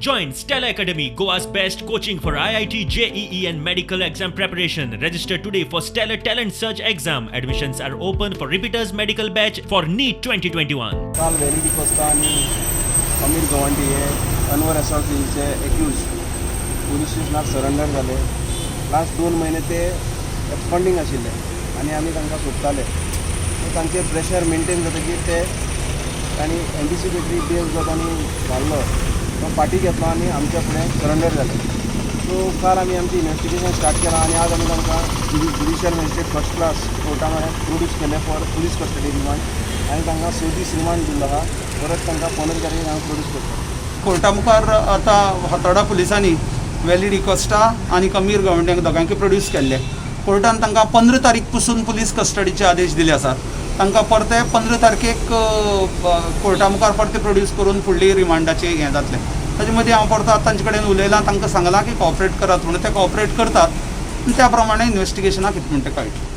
Join Stellar Academy, Goa's best coaching for IIT, JEE, and medical exam preparation. Register today for Stellar Talent Search exam. Admissions are open for repeaters medical batch for NEET 2021. काल valley D'Costa आनी अमीर गवंडी हे Anwar assault केसीचे accused police स्टेशनार surrender जाले. Last 2 म्हयने ते absconding आशिल्ले आनी आमी तांकां सोदताले. सो तांचेर प्रेशर मेंटेन जातकीर ते तांणी एन्टिसिपेटरी बेल जो तांणी घाल्लो तो फाटीं घेतलो आनी आमच्या फुडें सरंडर जाले. सो काल आमी आमची इन्वेस्टिगेशन स्टार्ट केलां आनी आज आमी तांकां judicial magistrate first class Carta मेरेन प्रोड्यूस केले फॉर पुलीस कस्टडी रिमांड आनी तांकां 6 दीस रिमांड दिल्लो आहा. परत तांकां 15 तारखेक हांगा प्रोड्यूस करतले. कोर्टा मुखार आतां फातोर्डा पुलिसांनी वेली डिकोस्टा आनी कमीर गवंड्यांक दोगांकय प्रोड्यूस केल्ले. कोर्टान तांकां 15 तारीख पसून पुलीस कस्टडीचे आदेश दिले आसात. तांकां परते 15 तारखेक कोर्टा मुखार परते प्रोड्यूस करून फुडली रिमांडाचे हें जातलें. ताजे मदीं हांव परतो आतां तांचे कडेन उलयलां. तांकां सांगलां की कॉपरेट करात म्हणून. ते कॉपरेट करतात आनी त्या प्रमाणे इन्वेस्टिगेशनाक कितें म्हणटा कळटलें.